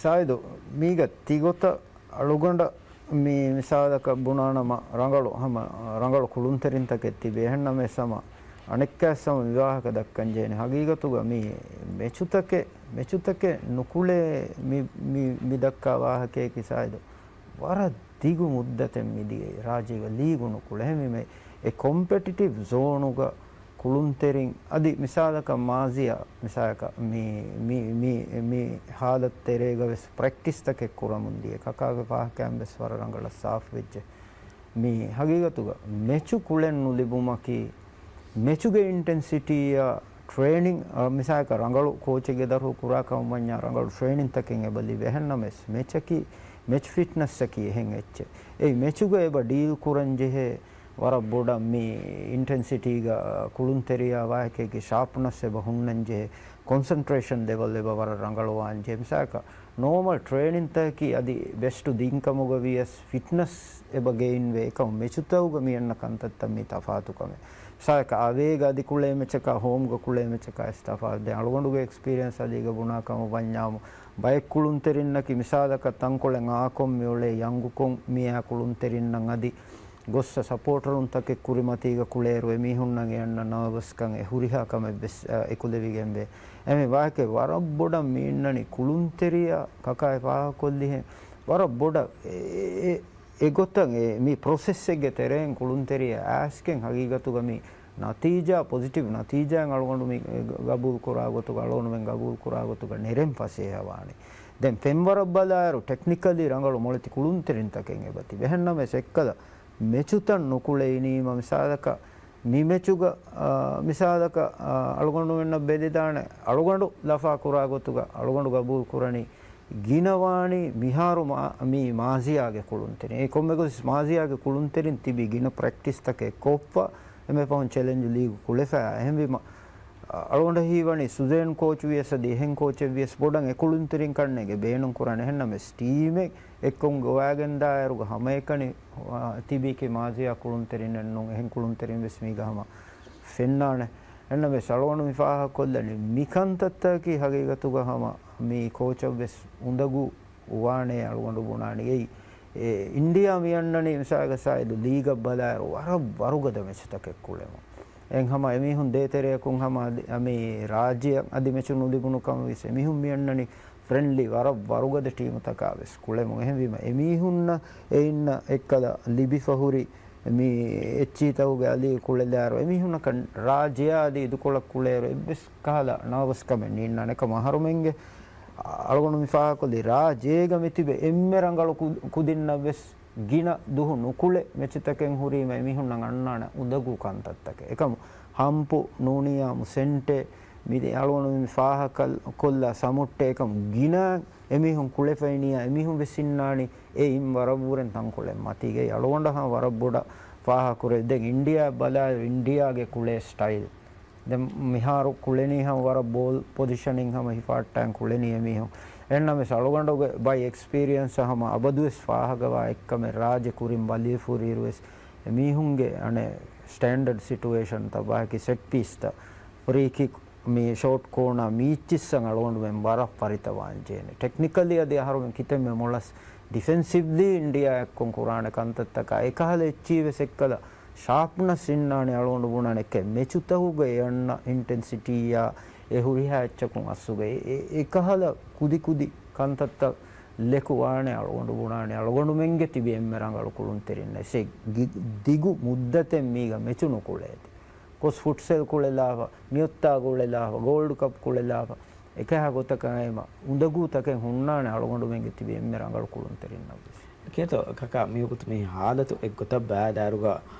ސާއިދު މީގަ ތިގޮތަށް އަޅުގަނޑަށް މި މިސާލަކަށް ބުނާނަމަ ރަނގަޅު ހަމަ ރަނގަޅު ކުޅުންތެރިންތަކެއް ތިބި. އެހެންނަމަވެސް ހަމަ އަނެއްކާވެސް ހަމަ މި ވާހަކަ ދައްކަން ޖެހެނީ. ހަގީގަތުގަ މި މެޗުތަކެއް، މެޗުތަކެއް ނުކުޅޭ މި، މި، މި ދައްކާ ވާހަކަޔަކީ ސާއިދު ވަރަށް ދިގު މުއްދަތެއް މިދިޔައީ ރާއްޖޭގަ ލީގު ނުކުޅެ. އެހެންވީމަ އެ ކޮމްޕެޓިޓިވް ޒޯނުގަ ކުޅުންތެރިން އަދި މިސާލަކަށް މާޒިޔާ މިސާލަކަށް މި، މި، މި، މި ހާލަތު ތެރޭގަ ވެސް ޕްރެކްޓިސްތަކެއް ކުރަމުން ދިޔަ ކަކާގެ ފާހަގަކައިން ވެސް ވަރަށް ރަނގަޅަށް ސާފުވެއްޖެ. މި ހަގީގަތުގަ މެޗު ކުޅެން ނުލިބުމަކީ މެޗުގެ އިންޓެންސިޓީއާ ޓްރޭނިން، އަ، މިސާލަކަށް ރަނގަޅު ކޯޗެއްގެ ދަރުހު ކުރާ ކަމަށް ވަންޏާ ރަނގަޅު ޓްރޭނިންތަކެއް އެބަ ލިބޭ. އެހެންނަމަވެސް މެޗަކީ، މެޗް ފިޓްނަސްއަކީ އެހެން އެއްޗެއް. އެއީ މެޗުގަ އެބަ ޑީލް ކުރަން ޖެހޭ ވަރަށް ބޮޑަށް މި އިންޓެންސިޓީގަ ކުޅުންތެރިޔާ ވާހަކައިގެ ޝާޕްނަސް އެބަ ހުންނަން ޖެހޭ، ކޮންސަންޓްރޭޝަން ލެވަލް އެބަ ވަރަށް ރަނގަޅުވާން ޖެހޭ. މިސާލަކަށް ނޯމަލް ޓްރޭނިންތަކަކީ އަދި ބެސްޓު ދިން ކަމުގަ ވިޔަސް ފިޓްނަސް އެބަ ގެއިންވޭ. އެކަމު މެޗުތަކުގަ މި އަންނަ ކަންތައްތައް މީ ތަފާތު ކަމެއް. ސާއެކަ އަވޭގަ އަދި ކުޅޭ މެޗަކާ ހޯމްގަ ކުޅޭ މެޗަކާ އެސް ތަފާތު. ދެން އަޅުގަނޑުގެ އެކްސްޕީރިއަންސް އަލީގަ ބުނާ ކަމަށް ވަންޏާމު، ބައެއް ކުޅުންތެރިންނަކީ މިސާލަކަށް ތަންކޮޅެއް އާކޮން މިއުޅޭ ޔަންގުކޮން މިއާ ކުޅުންތެރިންނަށް އަދި ގޮއްސަ ސަޕޯޓަރުންތަކެއް ކުރިމަތީގަ ކުޅޭއިރު އެމީހުންނަށް އެ އަންނަ ނާވަސްކަން އެ ހުރިހާ ކަމެއް ވެސް، އަ، އެކުލެވިގެންވޭ. އެމެ ވާހަކަ ވަރަށް ބޮޑަށް މި އިންނަނީ ކުޅުންތެރިޔާ ކަކާ އެ ފާހަގަކޮށްލިހެން ވަރަށް ބޮޑަށް އެ، އެ، އެ އެ ގޮތަށް އެ މި ޕްރޮސެސްއެއްގެ ތެރެއިން ކުޅުންތެރިޔާ އައިސްގެން ހަގީގަތުގަ މި ނަތީޖާ، ޕޮޒިޓިވް ނަތީޖާއެއް އަޅުގަނޑު މި ގަބޫލު ކުރާ ގޮތުގަ، އަޅުގަނޑުމެން ގަބޫލު ކުރާ ގޮތުގަ ނެރެން ފަސޭހަވާނެ. ދެން ފެންވަރަށް ބަލާއިރު، ޓެކްނިކަލީ ރަނގަޅު މޮޅެތި ކުޅުންތެރިންތަކެއް އެބަ ތިބެ. އެހެންނަމަވެސް އެއްކަލަ މެޗުތައް ނުކުޅެއިނީމަ މިސާލަކަށް، މި މެޗުގަ، އާ، މިސާލަކަށް، އާ، އަޅުގަނޑުމެންނަށް ބެލިދާނެ، އަޅުގަނޑު ލަފާ ކުރާ ގޮތުގަ އަޅުގަނޑު ގަބޫލު ކުރަނީ، ގިނަ ވާނީ މިހާރު މާ-، މީ މާޒިޔާގެ ކުޅުންތެރިން. އެ ކޮންމެ ގޮތް މާޒިޔާގެ ކުޅުންތެރިން ތިބި ގިނަ ޕްރެކްޓިސްތަކެއް ކޮށްފަ، އެންމެ ފަހުން ޗެލެންޖް ލީގު ކުޅެފަ. އެހެންވީމަ، އަޅުގަނޑަށް ހީވަނީ ސުޒޭން ކޯޗު ވިޔަސް އަދި އެހެން ކޯޗެއް ވިޔަސް ބޮޑަށް އެ ކުޅުންތެރިން ކަންނޭނގެ ބޭނުން ކުރާނެ. އެހެންނަމަވެސް ޓީމެއް އެއްކޮށް ގޮވާގެންދާއިރުގަ ހަމައެކަނި، އާ، ތިބީކީ މާޒިޔާ ކުޅުންތެރިންނެއް ނޫން. އެހެން ކުޅުންތެރިން ވެސް މީގަ ހަމަ ފެންނާނެ. އެންނަމެސް އަޅުގަނޑު މި ފާހަގަކޮށްލަނީ މިކަންތައްތަކަކީ ހަގީގަތުގަ ހަމަ މި ކޯޗަށްވެސް އުނދަގޫ ވާނެ އަޅުގަނޑު ބުނާނީ. އެއީ، އެ، އިންޑިޔާ މި އަންނަނީ މިސާލަކަށް ސާއިދު ލީގަށް ބަލާއިރު ވަރަށް ވަރުގަދަ މެޗުތަކެއް ކުޅެމުން. އެން ހަމަ އެމީހުން ދޭތެރެއަކުން ހަމަ އަދި، އަ، މި ރާއްޖެއަށް އަދި މެޗު ނުލިބުނު ކަމަށް ވިޔަސް އެމީހުން މި އަންނަނީ ފްރެންޑްލީ ވަރަށް ވަރުގަދަ ޓީމުތަކާ ވެސް ކުޅެމުން. އެހެންވީމަ އެމީހުންނަށް އެ އިންނަ އެއްކަލަ ލިބިފަ ހުރި މި އެއްޗިހިތަކުގެ އަލީ ކުޅެލާއިރު، އެމީހުންނަކަށް ރާއްޖެއާ އަދި އިދުކޮޅަށް ކުޅޭއިރު އެއްވެސް ކަހަލަ ނާވަސްކަމެއް ނީންނާނެ. އެކަމަށް އަހަރުމެންގެ އަޅުގަނޑު މި ފާހަގަކޮށްލީ ރާއްޖޭގަ މިތިބެ އެންމެ ރަނގަޅު ކު-، ކުދިންނަށްވެސް ގިނަ ދުހު ނުކުޅެ މެޗުތަކެއް ހުރީމަ އެމީހުންނަށް އަންނާނެ އުނދަގޫ ކަންތައްތަކެއް. އެކަމު ހަމްޕު ނޫނިއްޔާމު ސެންޓެއް މި އަޅުގަނޑު މި ފާހަގަކޮށްލާ ސަމުއްޓެއް އެކަމު ގިނަ އެމީހުން ކުޅެފައިނިޔާ އެމީހުން ވެސް އިންނާނީ އެއިން ވަރަށްވުރެން ތަންކޮޅެއް މަތީގައި. އަޅުގަނޑަށް ހަމަ ވަރަށް ބޮޑަށް ފާހަގަކުރޭ. ދެން އިންޑިޔާ ބަލާއިރު އިންޑިޔާގެ ކުޅޭ ސްޓައިލް. ދެން މިހާރު ކުޅެނީ ހަމަ ވަރަށް ބޯލް ޕޮޒިޝަނިން ހަމަ ހިފާއްޓާން ކުޅެނީ އެމީހުން. އެހެންނަމަވެސް އަޅުގަނޑުގެ ބައި އެކްސްޕީރިއެންސް ހަމަ އަބަދުވެސް ފާހަގަވާ އެއްކަމެއް ރާއްޖެ ކުރިން ބަލިވެފަ ހުރިއިރުވެސް އެމީހުންގެ އަނެއް ސްޓޭންޑަޑް ސިޓުއޭޝަންތައް ވާހަކަ ސެޓް ޕީސްތައް ފްރީ ކިކް މި ޝޯޓް ކޯނާ މީއްޗިއްސަން އަޅުގަނޑުމެން ވަރަށް ފަރިތަވާން ޖޭނެ. ޓެކްނިކަލީ އަދި އަހަރުމެން ކިތަންމެ މޮޅަސް ޑިފެންސިވްލީ އިންޑިޔާ އެއްކޮން ކުރާނެ ކަންތައްތަކާ އެކަހަލަ އެއްޗީ ވެސް އެއްކަލަ ޝާޕްނަސް އިންނާނެ އަޅުގަނޑު ބުނާނެ އެކެއް މެޗުތަކުގަ އެ އަންނަ އިންޓެންސިޓީއާ އެ ހުރިހާ އެއްޗަކުން އަސްލުގަ އެ، އެ، އެކަހަލަ ކުދިކުދި ކަންތައްތައް ލެކު ވާނެ އަޅުގަނޑު ބުނާނެ އަޅުގަނޑުމެންގެ ތިބި އެންމެ ރަނގަޅު ކުޅުންތެރިންނަށް އެ ދިގު މުއްދަތެއް މީގަ މެޗު ނުކުޅޭތި. ކޮސް ފުޓްސަލް ކުޅެލާފަ، މިއޮއްތާ ކުޅެލާފަ، ގޯލްޑް ކަޕް ކުޅެލާފަ، އެކަހަ ގޮތަކަށް އައިމަ އުނދަގޫތަކެއް ހުންނާނެ އަޅުގަނޑުމެންގެ ތިބި އެންމެ ރަނގަޅު ކުޅުންތެރިންނަށްވެސް. ކޭތޯ ކަކާ މިވަގުތު މި ހާލަތު އެއްގޮތަށް ބައިދާރުގަ،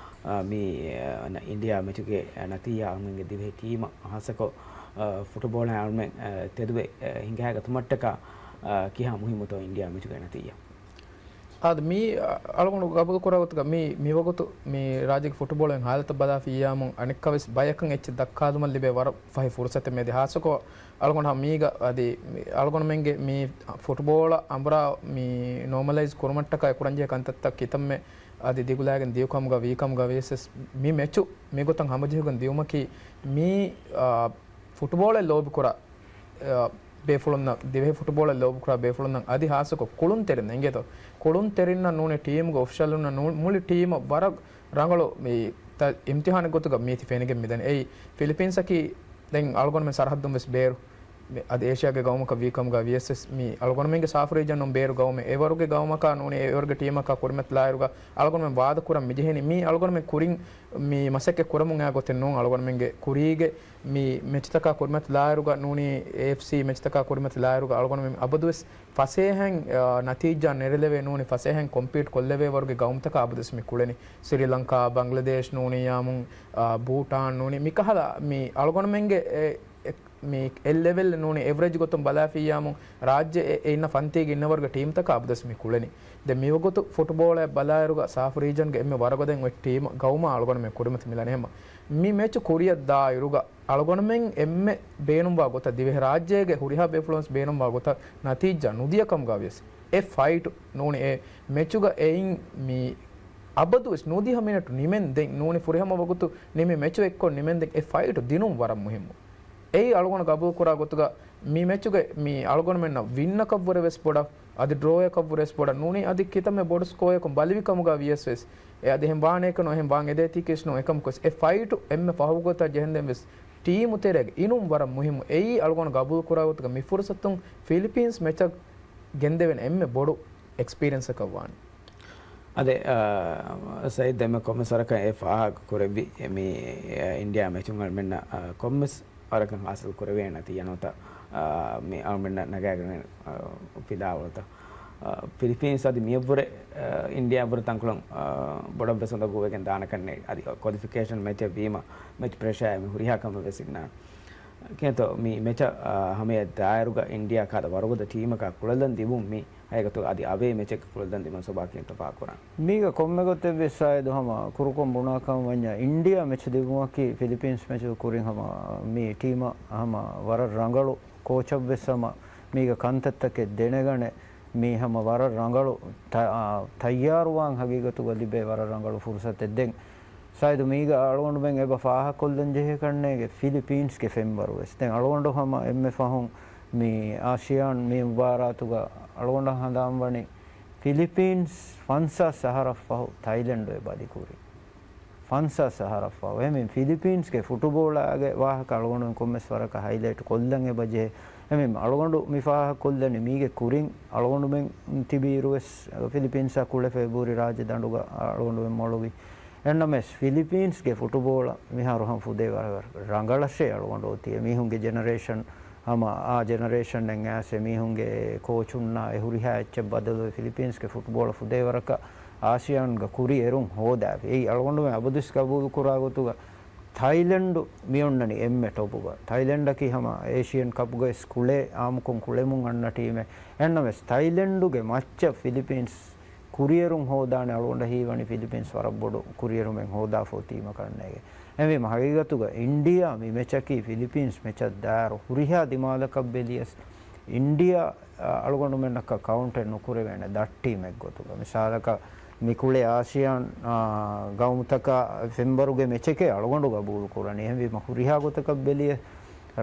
އާ، މި، އާ، އިންޑިޔާ މެޗުގެ ނަތީޖާ އަޅުމެންގެ ދިވެހި ޓީމަށް ހާއްސަކޮށް، އާ، ފުޓުބޯޅަ އަޅުމެން، އާ، ތެދުވެ، އާ، ހިނގާގަތުމަށްޓަކާ، އާ، ކިހާ މުހިއްމުތޯ އިންޑިޔާ މެޗުގެ ނަތީޖާ؟ އާދެ، މީ، އަ، އަޅުގަނޑު ގަބޫލު ކުރާ ގޮތުގަ މީ، މިވަގުތު މި ރާއްޖޭގެ ފުޓުބޯޅައިން ހާލަތަށް ބަލާފިއްޔާމުން އަނެއްކާވެސް ބަޔަކަށް އެއްޗެއް ދައްކާލުމަށް ލިބޭ ވަރަށް ފަހި ފުރުސަތެއް މިއަދި. ހާއްސަކޮށް އަޅުގަނޑު މީގަ އަދި މި އަޅުގަނޑުމެންގެ މި ފުޓުބޯޅަ އަނބުރާ މި ނޯމަލައިޒް ކުރުމަށްޓަކާ އެ ކުރަންޖެހޭ ކަންތައްތައް ކިތަންމެ އަދި ދިގުލާގެން ދިޔުކަމުގަ ވީކަމުގަ ވިޔަސް މި މެޗު މިގޮތަށް ހަމަޖެހިގެން ދިޔުމަކީ މީ، އާ، ފުޓުބޯޅަ ލޯބިކުރާ، އާ، ބޭފުޅުންނަށް، ދިވެހި ފުޓުބޯޅަ ލޯބިކުރާ ބޭފުޅުންނަށް އަދި ހާއްސަކޮށް ކުޅުންތެރިންނަށް އިނގޭތޯ، ކުޅުންތެރިންނަށް ނޫނީ ޓީމުގެ އޮފިޝަލުންނަށް ނޫ-، މުޅި ޓީމަށް ވަރަށް ރަނގަޅު މި ތަ-، އިމްތިހާނެއް ގޮތުގަ މީތި ފެނިގެން މިދަނީ. އެއީ ފިލިޕީންސަކީ ދެން އަޅުގަނޑުމެން ސަރަހައްދުން ވެސް ބޭރު. މި އަދި އޭޝިޔާގެ ގައުމަކަށް ވީކަމުގަ ވިޔަސް ވެސް މި އަޅުގަނޑުމެންގެ ސާފު ރީޖަނުން ބޭރު ގައުމެއް. އެވަރުގެ ގައުމަކާ ނޫނީ އެވަރުގެ ޓީމަކާ ކުރިމަތިލާއިރުގަ އަޅުގަނޑުމެން ވާދަކުރަން މިޖެހެނީ. މީ އަޅުގަނޑުމެން ކުރިން މި މަސައްކަތް ކުރަމުން އާ ގޮތެއް ނޫން. އަޅުގަނޑުމެންގެ ކުރީގެ މި މެޗުތަކާ ކުރިމަތިލާއިރުގަ ނޫނީ އޭއެފްސީ މެޗުތަކާ ކުރިމަތިލާއިރުގަ އަޅުގަނޑުމެން އަބަދުވެސް ފަސޭހައިން، އާ، ނަތީޖާ ނެރެލެވޭ ނޫނީ ފަސޭހައިން ކޮމްޕީޓް ކޮށްލެވޭ ވަރުގެ ގައުމުތަކާ އަބަދުވެސް މި ކުޅެނީ. ސްރީލަންކާ، ބަންގްލަދޭޝް ނޫނިއްޔާމުން، އާ، ބޫޓާން ނޫނީ މިކަހަލަ މި އަޅުގަނޑުމެންގެ އެ، އެ، މި އެއް ލެވެލް ނޫނީ އެވްރެޖް ގޮތުން ބަލާފިއްޔާމު ރާއްޖެ އެ، އެ އިންނަ ފަންތީގެ އިންނަ ވަރުގެ ޓީމްތަކާ އަބަދުވެސް މި ކުޅެނީ. ދެން މިވަގުތު ފުޓުބޯޅައަށް ބަލާއިރުގަ ސާފު ރީޖަންގެ އެންމެ ވަރަށް ގޮތެއް އޮތް ޓީމް ގައުމާ އަޅުގަނޑުމެން ކުރިމަތި މިލަނީ ހަމަ. މި މެޗު ކުރިއަށް ދާއިރުގަ އަޅުގަނޑުމެން އެންމެ ބޭނުންވާ ގޮތަށް ދިވެހިރާއްޖޭގެ ހުރިހާ ބޭފުޅުން ވެސް ބޭނުންވާ ގޮތަށް ނަތީޖާ ނުދިޔަ ކަމުގަ ވިޔަސް އެ ފައިޓު ނޫނީ އެ މެޗުގަ އެއިން މި އަބަދުވެސް ނުދިހަ މިނެޓު ނިމެންދެން ނޫނީ ފުރިހަމަ ވަގުތު ނިމި މެޗު އެއްކޮށް ނިމެންދެން އެ ފައިޓު ދިނުން ވަރަށް މުހިއްމު. އެއީ އަޅުގަނޑު ގަބޫލުކުރާ ގޮތުގަ މި މެޗުގެ މި އަޅުގަނޑުމެންނަށް ވިންއަކަށްވުރެ ވެސް ބޮޑަށް އަދި ޑްރޯއަކަށްވުރެ ވެސް ބޮޑަށް ނޫނީ އަދި ކިތަންމެ ބޮޑު ސްކޯއަކުން ބަލިވި ކަމުގަ ވިޔަސް ވެސް އެ އަދި އެހެން ވާނެކަން އެހެން ވާން އެދޭތީކީސް ނޫން އެކަމަކުވެސް އެ ފައިޓު އެންމެ ފަހުގޮތަށް ޖެހެންދެން ވެސް ޓީމު ތެރޭގަ އިނުން ވަރަށް މުހިއްމު. އެއީ އަޅުގަނޑު ގަބޫލުކުރާ ގޮތުގަ މި ފުރުސަތުން ފިލިޕީންސް މެޗަށް ގެންދެވޭނެ އެންމެ ބޮޑު އެކްސްޕީރިއެންސަކަށް ވާނެ. އަދެ، އާ، ސައީދް ދެންމެ ކޮންމެސް ވަރަކަށް އެ ފާހަގަ ކުރެއްވި، އެ މި، އެ، އިންޑިއާ މެޗުން އަޅުމެންނަށް، އާ، ކޮންމެސް ވަރަކަށް ހާސިލް ކުރެވޭނެ ތިޔަ ނުވަތަ، އާ، މި އަޅުމެންނަށް ނަގާގެން، އާ، ފިލާވަޅުތައް. އާ، ފިލިޕީންސް އަދި މިއަށްވުރެ، އާ، އިންޑިއާ އަށްވުރެ ތަންކޮޅުން، އާ، ބޮޑަށްވެސް އުނދަގޫވެގެން ދާނެކަންނޭ. އަދި ކޮލިފިކޭޝަން މެޗެއް ވީމަ، މެޗް ޕްރެޝާއެއް މި ހުރިހާ ކަމަށް ވެސް އިންނާނެ. ކިޔަންތޯ މި މެޗަށް، އާ، ހަމަޔަށް ދާއިރުގަ އިންޑިއާ ކާދަ ވަރުގަދަ ޓީމަކާ ކުޅެލަން ދިމުން މި ހަގީގަތުގަ އަދި އަވޭ މެޗެއްގެ ކުޅެލަން ދިމުން ސޮބާ ކިޔަންތޯ ފާހަގަކުރާނެ. މީގަ ކޮންމެ ގޮތެއްވެސް ސާއިދު ހަމަ ކުރުކޮށް ބުނާ ކަމަށް ވަންޏާ އިންޑިއާ މެޗު ދިމުމަކީ ފިލިޕީންސް މެޗު ކުރިން ހަމަ މި ޓީމަށް ހަމަ ވަރަށް ރަނގަޅު ކޯޗަށްވެސް ހަމަ މީގަ ކަންތައްތަކެއް ދެނެގަނެ މީ ހަމަ ވަރަށް ރަނގަޅު ތަ-، އާ، ތައްޔާރުވާން ހަގީގަތުގަ ލިބޭ ވަރަށް ރަނގަޅު ފުރުސަތެއް ދެން. ސައިދު މީގަ އަޅުގަނޑުމެން އެބަ ފާހަގަކޮށްލަން ޖެހޭ ކަންނޭގެ ފިލިޕީންސްގެ ފެންވަރު ވެސް. ދެން އަޅުގަނޑު ހަމަ އެންމެ ފަހުން މި އާސިޔާން މި މުބާރާތުގަ އަޅުގަނޑަށް ހަނދާންވަނީ ފިލިޕީންސް ފަންސާސް އަހަރަށް ފަހު ތައިލެންޑު އެ ބަލިކުރީ. ފަންސާސް އަހަރަށްފަހު. އެހެންވީމަ ފިލިޕީންސްގެ ފުޓުބޯޅާގެ ވާހަކަ އަޅުގަނޑު ކޮންމެސް ވަރަކަށް ހައިލައިޓް ކޮށްލަން އެބަޖެހޭ. އެހެންވީމަ އަޅުގަނޑު މި ފާހަގަކޮށްލަނީ މީގެ ކުރިން އަޅުގަނޑުމެން ތިބިއިރުވެސް ފިލިޕީންސާ ކުޅެފަ އެބަހުރި ރާއްޖެ ދަނޑުގަ އަޅުގަނޑުމެން މޮޅުވި. އެހެންނަމަވެސް ފިލިޕީންސްގެ ފުޓުބޯޅަ މިހާރު ހަމަ ފުދޭ ވަރަށް ރަނގަޅަށޭ އަޅުގަނޑު އޮތީ. އެމީހުންގެ ޖެނަރޭޝަން ހަމަ އާ ޖެނަރޭޝަންއެއް އައިސް އެމީހުންގެ ކޯޗުންނާ އެ ހުރިހާ އެއްޗެއް ބަދަލުވެ ފިލިޕީންސްގެ ފުޓްބޯޅަ ފުދޭވަރަކަށް އާސިޔާންގަ ކުރި އެރުން ހޯދާފި. އެއީ އަޅުގަނޑުމެން އަބަދުވެސް ގަބޫލުކުރާ ގޮތުގަ ތައިލެންޑު މިއޮންނަނީ އެންމެ ޓޮޕުގަ. ތައިލެންޑަކީ ހަމަ އޭޝިއަން ކަޕްގައިސް ކުޅޭ އާއްމުކޮށް ކުޅެމުން އަންނަ ޓީމެއް. އެހެންނަމަވެސް ތައިލެންޑުގެ މައްޗަށް ފިލިޕީންސް ކުރިއެރުން ހޯދާނެ އަޅުގަނޑަށް ހީވަނީ ފިލިޕީންސް ވަރަށް ބޮޑު ކުރިއެރުމެއް ހޯދާފަ އޮތީމަ ކަންނޭގެ. އެހެންވީމަ ހަގީގަތުގަ އިންޑިއާ މި މެޗަކީ ފިލިޕީންސް މެޗަށް ދާއިރު ހުރިހާ ދިމާލަކަށް ބެލިޔަސް އިންޑިއާ، އަ، އަޅުގަނޑުމެންނަކަށް ކައުންޓެއް ނުކުރެވޭނެ ދަށް ޓީމެއް ގޮތުގަ. މިސާލަކަށް މި ކުޅޭ އާސިޔާން، އާ، ގައުމުތަކާ ފެންވަރުގެ މެޗެކޭ އަޅުގަނޑު ގަބޫލު ކުރަނީ. އެހެންވީމަ ހުރިހާ ގޮތަކަށް ބެލިޔަސް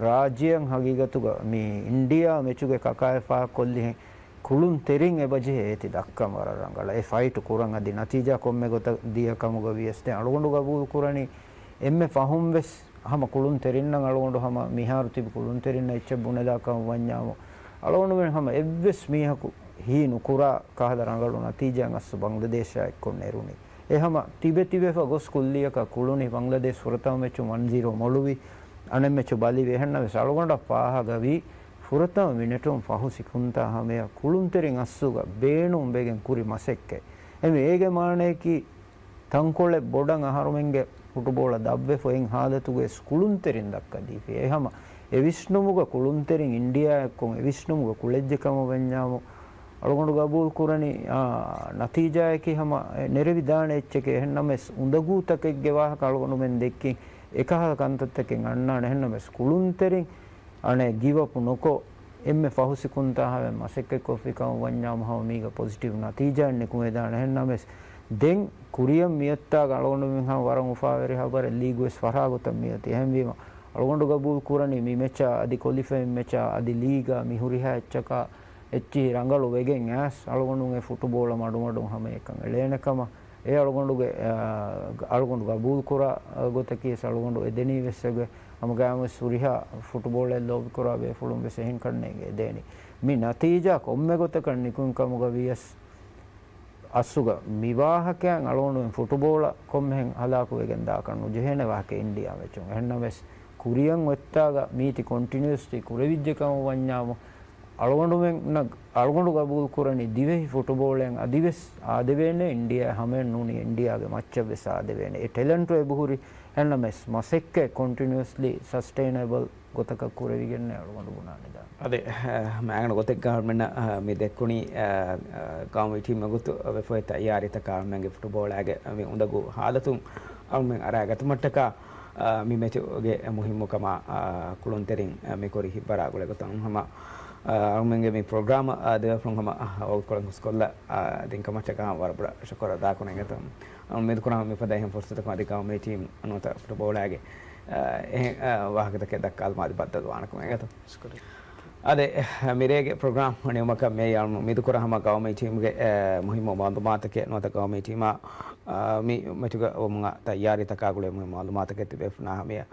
ރާއްޖެއަށް ހަގީގަތުގަ މި އިންޑިއާ މެޗުގެ ކަކާއެއް ފާހަގަކޮށްލިހެން ކުޅުންތެރިން އެބަޖެހޭ އޭތި ދައްކަން ވަރަށް ރަނގަޅަށް. އެ ފައިޓު ކުރަން އަދި ނަތީޖާ ކޮންމެ ގޮތަށް ދިޔަ ކަމުގަ ވިޔަސް ދެން އަޅުގަނޑު ގަބޫލު ކުރަނީ އެންމެ ފަހުން ވެސް ހަމަ ކުޅުންތެރިންނަށް އަޅުގަނޑު ހަމަ މިހާރު ތިބި ކުޅުންތެރިންނަށް އެއްޗެއް ބުނެލާ ކަމަށް ވަންޏާމު އަޅުގަނޑުމެން ހަމަ އެއްވެސް މީހަކު ހީ ނުކުރާ ކަހަލަ ރަނގަޅު ނަތީޖާއެއް އަސްލު ބަންގްލަދޭޝާ އެއްކޮށް ނެރުނީ. އެ ހަމަ ތިބެ ތިބެފަ ގޮސް ކުއްލިއަކަށް ކުޅުނީ. ބަންގްލަދޭޝް ފުރަތަމަ މެޗުން ވަން ޒީރޯ މޮޅުވި. އަނެއް މެޗު ބަލިވި. އެހެންނަމަވެސް އަޅުގަނޑަށް ފާހަގަވީ ފުރަތަމަ މިނެޓުން ފަހު ސިކުންތާ ހަމަޔަށް ކުޅުންތެރިން އައްސުގަ ބޭނުން ވެގެން ކުރި މަސައްކަތް. އެމެ އޭގެ މާނަޔަކީ ތަންކޮޅެއް ބޮޑަށް އަހަރުމެންގެ ފުޓުބޯޅަ ދަށްވެފަ އިން ހާލަތުގައި ކުޅުންތެރިން ދައްކަދީފި. އެ ހަމަ އެ ވިސްނުމުގަ ކުޅުންތެރިން އިންޑިއާ އެއްކޮށް އެ ވިސްނުމުގަ ކުޅެއްޖެ ކަމަށް ވަންޏާމު އަޅުގަނޑު ގަބޫލު ކުރަނީ، އާ، ނަތީޖާއަކީ ހަމަ ނެރެވިދާނެ އެއްޗެކޭ. އެހެންނަމަވެސް އުނދަގޫތަކެއްގެ ވާހަކަ އަޅުގަނޑުމެން ދެއްކިން އެކަހަލަ ކަންތައްތަކެއް އަންނާނެ. އެހެންނަމަވެސް ކުޅުންތެރިން އަނެއް ގިވް އަޕް ނުކޮށް، އެންމެ ފަހު ސިކުންތާ ހަމަ މަސައްކަތްކޮށްފި ކަމަށް ވަންޏާމު ހަމަ މީގަ ޕޮޒިޓިވް ނަތީޖާއެއް ނިކުމެދާނެ. އެހެންނަމަވެސް ދެން ކުރިއަށް މިއޮތާގަ އަޅުގަނޑުމެން ހަމަ ވަރަށް އުފާވެރި ހަބަރެއް ލީގުވެސް ފަރާގޮތަށް މިއޮތީ. އެހެންވީމަ އަޅުގަނޑު ގަބޫލު ކުރަނީ މި މެޗާ އަދި ކޮލިފައިން މެޗާ އަދި ލީގާ މި ހުރިހާ އެއްޗަކާ އެއްޗިހި ރަނގަޅު ވެގެން އައިސް އަޅުގަނޑުމެން އެ ފުޓުބޯޅަ މަޑުމަޑުން ހަމައެކަން އެޅޭނެ ކަމަށް އެ އަޅުގަނޑުގެ، އާ، އަޅުގަނޑު ގަބޫލުކުރާ ގޮތަކީ ވެސް އަޅުގަނޑު އެދެނީ ވެސް އެގޮތް ހަމަގައިމުވެސް ހުރިހާ ފުޓުބޯޅައެއް ލޯބިކުރާ ބޭފުޅުން ވެސް އެހެން ކަންނޭނގެ އެދޭނީ. މި ނަތީޖާ ކޮންމެ ގޮތަކަށް ނިކުތް ކަމުގަ ވިޔަސް އަސްލުގަ މި ވާހަކައިން އަޅުގަނޑުމެން ފުޓުބޯޅަ ކޮންމެހެން ހަލާކުވެގެން ދާކަށް ނުޖެހޭނެ ވާހަކަ އިންޑިއާ މެޗުން. އެހެންނަމަވެސް ކުރިއަށް އޮތްތާގަ މީތި ކޮންޓިނިއުއަސްލީ ކުރެވިއްޖެ ކަމަށް ވަންޏާމު އަޅުގަނޑުމެންނަށް، އަޅުގަނޑު ގަބޫލު ކުރަނީ ދިވެހި ފުޓުބޯޅައިން އަދިވެސް އާދެވޭނެ އިންޑިއާ ހަމައެއް ނޫނީ އިންޑިއާގެ މައްޗަށް ވެސް އާދެވޭނެ. އެ ޓެލެންޓު އެބަހުރި އެހެންނަމަވެސް މަސައްކަތް ކޮންޓިނިއުއަސްލީ ސަސްޓެއިނަބަލް ގޮތަކަށް ކުރެވިގެންނޭ އަޅުގަނޑު ބުނާނެ ދާން. އަދި، އަ، މާގަނޑު ގޮތެއްގަ އަޅުމެންނަށް، އަ، މި ދެއްކުނީ، އަ، އަ، ގައުމީ ޓީމް ގޮތު ވެފައި ތައްޔާރީތަކާ އަޅުމެންގެ ފުޓުބޯޅައިގެ މި އުނދަގޫ ހާލަތުން އަޅުމެން އަރާގަތުމަށްޓަކާ، އަ، މި މެޗުގެ މުހިއްމުކަމާ، އަ، ކުޅުންތެރިން، އަ، މި ކުރި ހިއްވަރާ ގުޅޭ ގޮތަށް ހަމަ އަޅުމެންގެ މި ޕްރޮގްރާމަށް ދެވޭފުޅުން ހަމަ ވަގުތުކޮޅެއް ހުސްކޮށްލާ ދިންކަމަށްޓަކާ ވަރަށް ބޮޑަށް ޝުކުރު އަދާކުރަން އެނގޭތޯ. އަޅުމެން މިދުކުރާ މިފަދަ އެހެން ފުރުސަތަކުން އަދި ގައުމީ ޓީމް ނުވަތަ ފުޓްބޯޅައިގެ އެހެން ވާހަކަތަކެއް ދައްކާލުމާ އަދި ބައްދަލުވާނެކަމަށް އެނގޭތޯ. އަދި މިރޭގެ ޕްރޮގްރާމް ނިމުމަކަށް މިއައީ އަޅުމެން މިދުކުރާ ހަމަ ގައުމީ ޓީމްގެ މުހިއްމު މައުލޫމާތުތަކެއް ނުވަތަ ގައުމީ ޓީމާ މި މެޗުގަ ވުމުގަ ތައްޔާރީތަކާ ގުޅޭ މުހިއްމު މައުލޫމާތުތަކެއް ތިބޭފުޅުންނާ ހަމަޔަށް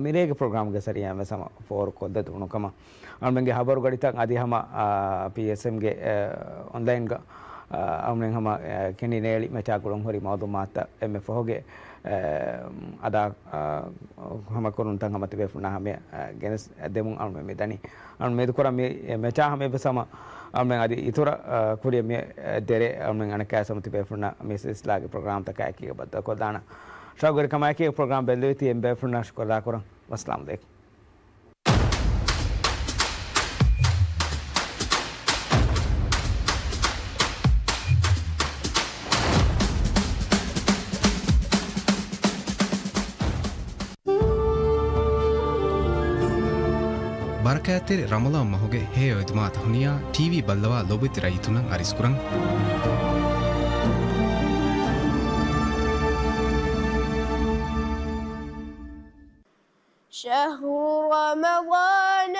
މިރޭގެ ޕްރޮގްރާމްގެ ޒަރީއާއިން ވެސް ހަމަ ފޯރުކޮށްދެއްވުނު ކަމަށް. އަޅުމެންގެ ހަބަރު ގަޑިތައް އަދި ހަމަ ޕީއެސްއެމްގެ އޮންލައިންގަ އަޅުމެން ހަމަ ކެނޑިނޭޅި މެޗާ ގުޅުން ހުރި މައުލޫމާތުތައް އެންމެ ފަހުގެ އަދާ ހަމަ ކުރުންތައް ހަމަ ތިބޭފުޅުންނާ ހަމަޔަށް ގެނެސް ދެމުން އަޅުމެން މި ދަނީ. އަޅުމެން މިދުކުރާ މި މެޗާ ހަމަޔަށްވެސް ހަމަ އަޅުމެން އަދި އިތުރަށް ކުރިއަށް މި ދެރޭ އަޅުމެން އަނެއްކާވެސް ހަމަ ތިބޭފުޅުންނަށް މި ސިލްސިލާގެ ޕްރޮގްރާމްތަކާ އެކީގަ ބައްދަލުކޮށްލާނަން. ޝައުގުވެރިކަމާއެކީ ޕްރޮގްރާމް ބެއްލެވިތީ އެންމެ ބޭފުޅުންނަށް ޝުކުރު އަދާކުރަން. ވައްސަލާމް އަލައިކުމް. ބަރަކާތްތެރި ރަމަޟާން މަހުގެ ހެޔޮ އެދުމާ ތަހުނިޔާ ޓީވީ ބައްލަވާ ލޯބިވެތި ރައްޔިތުންނަށް އަރިސްކުރަން. شهر رمضان